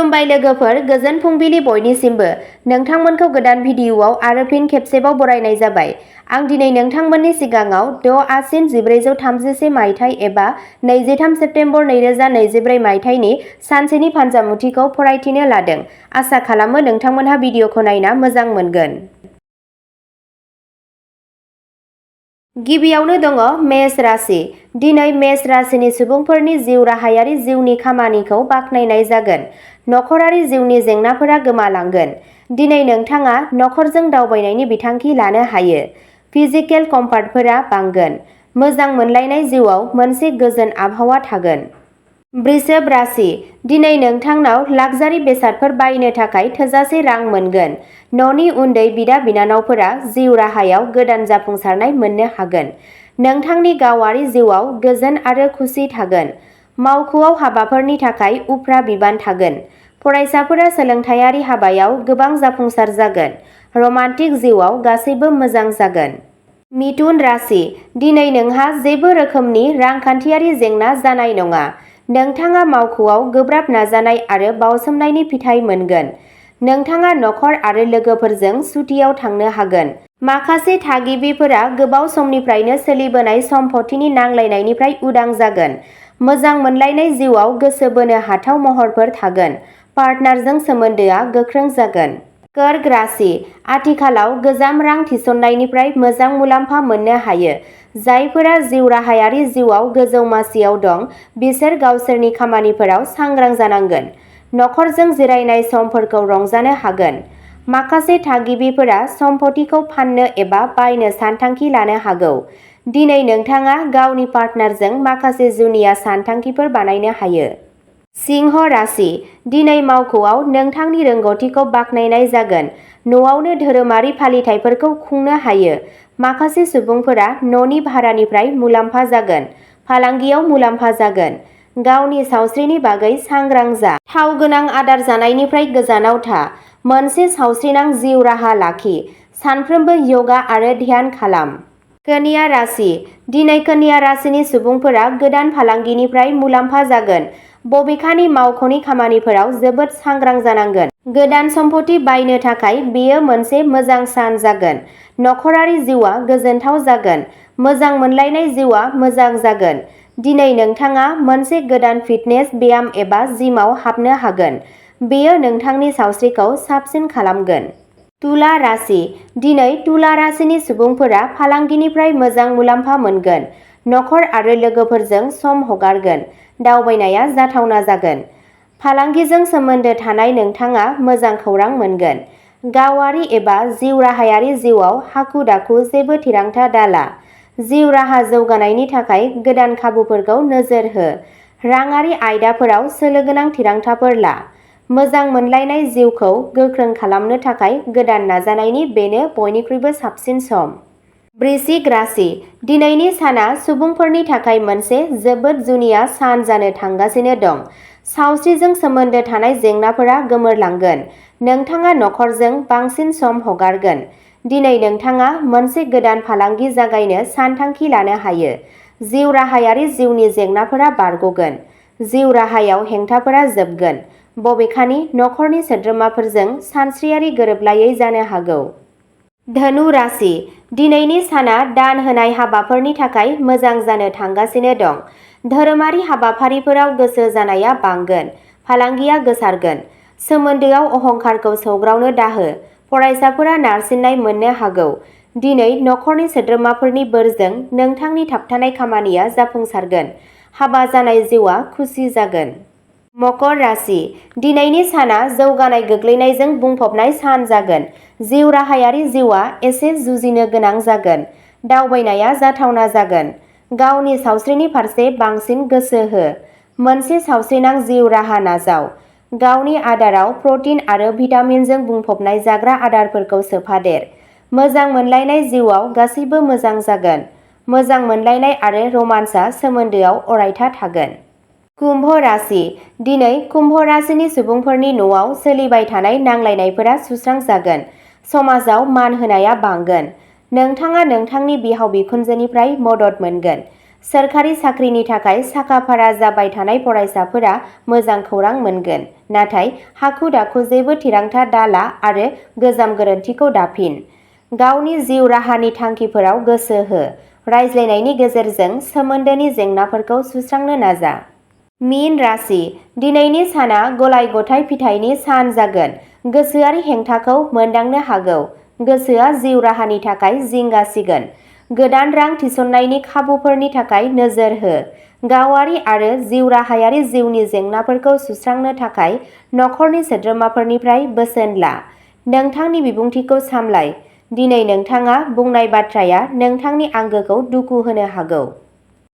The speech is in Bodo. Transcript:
खुलुमबाय लोगोफोर, गोजोन फुंबिलि बयनिसिमबो। नोंथांमोनखौ गोदान भिडिअआव आरो फिन खेबसेबाव बरायनाय जाबाय। आं दिनै नोंथांमोननि सिगाङाव 6 आसिन 1433 मायथाइ एबा 23 सेप्तेम्बर 2024 मायथाइनि सानसेनि फानजामुथिखौ फरायथिनो लादों। आसा खालामो नोंथांमोनहा भिडिअखौ नायना मोजां मोनगोन। गिबियावनो दङ मेष राशि। दिनै मेष राशिनि सुबुंफोरनि जिउ राहायारि जिउनि खामानिखौ बाख्नायनाय जागोन। नखरारि जिउनि जेंनाफोरा गोमालांगोन। दिनै नोंथाङा नखरजों दावबायनायनि बिथांखि लानो हायो। फिजिकेल कम्फर्टफोरा बांगोन। मोजां मोनलायनाय जिउआव मोनसे गोजोन आबहावा थागोन। वृषभ राशि। दिनै नोंथांनाव लाक्जारि बेसादफोर बायनो थाखाय थोजासे रां मोनगोन। न'नि उन्दै बिदा-बिनानावफोरा जिउ राहायाव गोदान जाफुंसारनाय मोननो हागोन। नोंथांनि गावारि जिउआव गोजोन आरो खुसि थागोन। मावख'आव हाबाफोरनि थाखाय उफ्रा बिबान थागोन। फरायसाफोरा सोलोंथायारि हाबायाव गोबां जाफुंसार जागोन। रमान्टिक जिउआव गासैबो मोजां जागोन। मिथुन राशि। दिनै नोंहा जेबो रोखोमनि रांखान्थियारि जेंना जानाय नङा। नोंथाङा मावख'आव गोब्राब नाजानाय आरो बावसोमनायनि फिथाय मोनगोन। नोंथाङा नखर आरो लोगोफोरजों सुटियाव थांनो हागोन। माखासे थागिबिफोरा गोबाव समनिफ्रायनो सोलिबोनाय सम्पथिनि नांलायनायनिफ्राय उदां जागोन। मोजां मोनलायनाय जिउआव गोसो बोनो हाथाव महरफोर थागोन। पार्टनारजों सोमोन्दोआ गोख्रों जागोन। कर्क राशि। आथिखालाव गोजाम रां थिसननायनिफ्राय मोजां मुलाम्फा मोननो हायो। जायफोरा जिउ राहायारि जिउआव गोजौ मासियाव दं बिसोर गावसोरनि खामानिफोराव सांग्रां जानांगोन। नखरजों जिरायनाय समफोरखौ रंजानो हागोन। माखासे थागिबिफोरा सम्पथिखौ फाननो एबा बायनो सानथांखि लानो हागौ। दिनै नोंथाङा गावनि पार्टनारजों माखासे जुनिया सानथांखिफोर बानायनो हायो। सिंह राशि। दिनै मावख'आव नोंथांनि रोंग'थिखौ बाख्नायनाय जागोन। न'आवनो धोरोमारि फालिथायफोरखौ खुंनो हायो। माखासे सुबुंफोरा न'नि भारानिफ्राय मुलाम्फा जागोन। फालांगियाव मुलाम्फा जागोन। गावनि सावस्रिनि बागै सांग्रां जा। थाव गोनां आदार जानायनिफ्राय गोजानाव था। मोनसे सावस्रिनां जिउ राहा लाखि। सानफ्रोमबो योगा आरो ध्यान खालाम। कन्या राशि। दिनै कन्या राशिनि सुबुंफोरा गोदान फालांगिनिफ्राय मुलाम्फा जागोन। बबेखानि मावख'नि खामानिफोराव जोबोद सांग्रां जानांगोन। गोदान सम्पथि बायनो थाखाय बेयो मोनसे मोजां सान जागोन। नखरारि जिउआ गोजोनथाव जागोन। मोजां मोनलायनाय जिउआ मोजां जागोन। दिनै नोंथाङा मोनसे गोदान फिटनेस ब्याम एबा जिमाव हाबनो हागोन। बेयो नोंथांनि सावस्रिखौ साबसिन खालामगोन। तुला राशि। दिनै तुला राशिनि सुबुंफोरा फालांगिनिफ्राय मोजां मुलाम्फा मोनगोन। नखर आरो लोगोफोरजों सम हगारगोन। दावबायनाया जाथावना जागोन। फालांगिजों सोमोन्दो थानाय नोंथाङा मोजां खौरां मोनगोन। गावारि एबा जिउ राहायारि जिउआव हाखु-दाखु जेबो थिरांथा दाला। जिउ राहा जौगानायनि थाखाय गोदान खाबुफोरखौ नोजोर हो। राङारि आयदाफोराव सोलोगोनां थिरांथाफोर ला। मोजां मोनलायनाय जिउखौ गोख्रों खालामनो थाखाय गोदान नाजानायनि बेनो बयनिख्रुइबो साबसिन सम। वृश्चिक राशि। दिनैनि साना सुबुंफोरनि थाखाय मोनसे जोबोद जुनिया सान जानो थांगासिनो दं। सावस्रिजों सोमोन्दो थानाय जेंनाफोरा गोमोरलांगोन। नोंथाङा नखरजों बांसिन सम हगारगोन। दिनै नोंथाङा मोनसे गोदान फालांगि जागायनो सानथांखि लानो हायो। जिउ राहायारि जिउनि जेंनाफोरा बारग'गोन। जिउ राहायाव हेंथाफोरा जोबगोन। बबेखानि नखरनि सोद्रोमाफोरजों सानस्रियारि गोरोबलायै जानो हागौ। धनु राशि। दिनैनि साना दान होनाय हाबाफोरनि थाखाय मोजां जानो थांगासिनो दं। धोरोमारि हाबाफारिफोराव गोसो जानाया बांगोन। फालांगिया गोसारगोन। सोमोन्दोआव अहंकारखौ सौग्रावनो दाहो। फरायसाफोरा नारसिननाय मोननो हागौ। दिनै नखरनि सोद्रोमाफोरनि बोरजों नोंथांनि थाबथानाय खामानिया जाफुंसारगोन। हाबा जानाय जिउआ खुसि जागोन। मकर राशि। दिनैनि साना जौगानाय गोग्लैनायजों बुंफबनाय सान जागोन। जिउ राहायारि जिउआ एसे जुजिनो गोनां जागोन। दावबायनाया जाथावना जागोन। गावनि सावस्रिनि फारसे बांसिन गोसो हो। मोनसे सावस्रिनां जिउ राहा नाजाव। गावनि आदाराव प्रटिन आरो भिटामिनजों बुंफबनाय जाग्रा आदारफोरखौ सोफादेर। मोजां मोनलायनाय जिउआव गासैबो मोजां जागोन। मोजां मोनलायनाय आरो रमान्सआ सोमोन्दोआव अरायथा थागोन। कुम्भ राशि। दिनै कुम्भ राशिनि सुबुंफोरनि न'आव सोलिबाय थानाय नांलायनायफोरा सुस्रांजागोन। समाजाव मान होनाया बांगोन। नोंथाङा नोंथांनि बिहाव बिखुनजोनिफ्राय मदद मोनगोन। सोरखारि साख्रिनि थाखाय साखाफारा जाबाय थानाय फरायसाफोरा मोजां खौरां मोनगोन। नाथाय हाखु दाखु जेबो थिरांथा दाला आरो गोजाम गोरोन्थिखौ दाफिन। गावनि जिउ राहानि थांखिफोराव गोसो हो। रायज्लायनायनि गेजेरजों सोमोन्दोनि जेंनाफोरखौ सुस्रांनो नाजा। मीन राशि, दिनैनि साना गलाय-गथाय फिथाइनि सान जागोन। गोसोआरि हेंथाखौ मोनदांनो हागौ। गोसोआ जिउ राहानि थाखाय जिंगासिगोन। गोदान रां थिसननायनि खाबुफोरनि थाखाय नोजोर हो। गावारि आरो जिउ राहायारि जिउनि जेंनाफोरखौ सुस्रांनो थाखाय नखरनि सोद्रोमाफोरनिफ्राय बोसोन ला। नोंथांनि बिबुंथिखौ सामलाय। दिनै नोंथाङा बुंनाय बाथ्राया नोंथांनि आंगोखौ दुखु होनो हागौ।